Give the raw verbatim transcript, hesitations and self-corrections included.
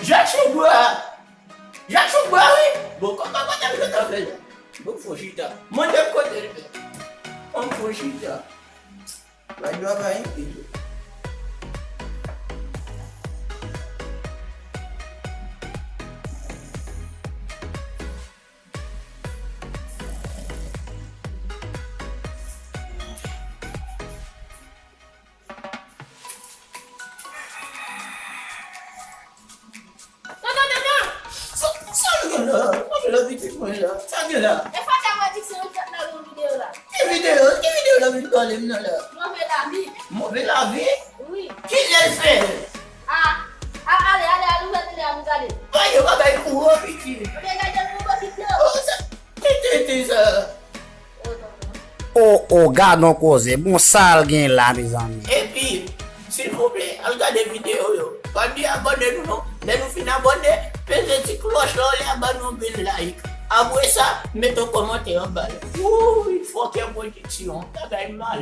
Jackson bwa! Jackson bwa wi! Bon, kòman kote l gentan fè la? Bon, fò chita. Mande m kote l fè. Bon, fò chita. Bay dwa bay enpe. Tonton, tonton! Sa, sa l gen la? Sa l gen la, pitit mwen la? Sa l gen la? E fò te wè di se yon fèt la, yon videyo la. Ki videyo? Ki videyo la vin pale m nan la? Move lavi. Move lavi? Wi. Kilè l fè? A, a, ale, ale, ale, ouvè tele a, nou gade. Voye bagay pou ou, pitit. Ou te gade pou ou, pitit yo. Oh, sa, tete, tete, sa. O, o, gad on koze. Bon, sa l gen la, mezanmi? Epi, silvouplè, al gade videyo yo. Pa bliye abòne nou non. Lè nou fin abòne, peze ti klòch la, ou lè a ban nou anpil like. Apre sa, mete yon kòmantè anba l. Wouy, Fòkè Pwodiksyon, bagay mal.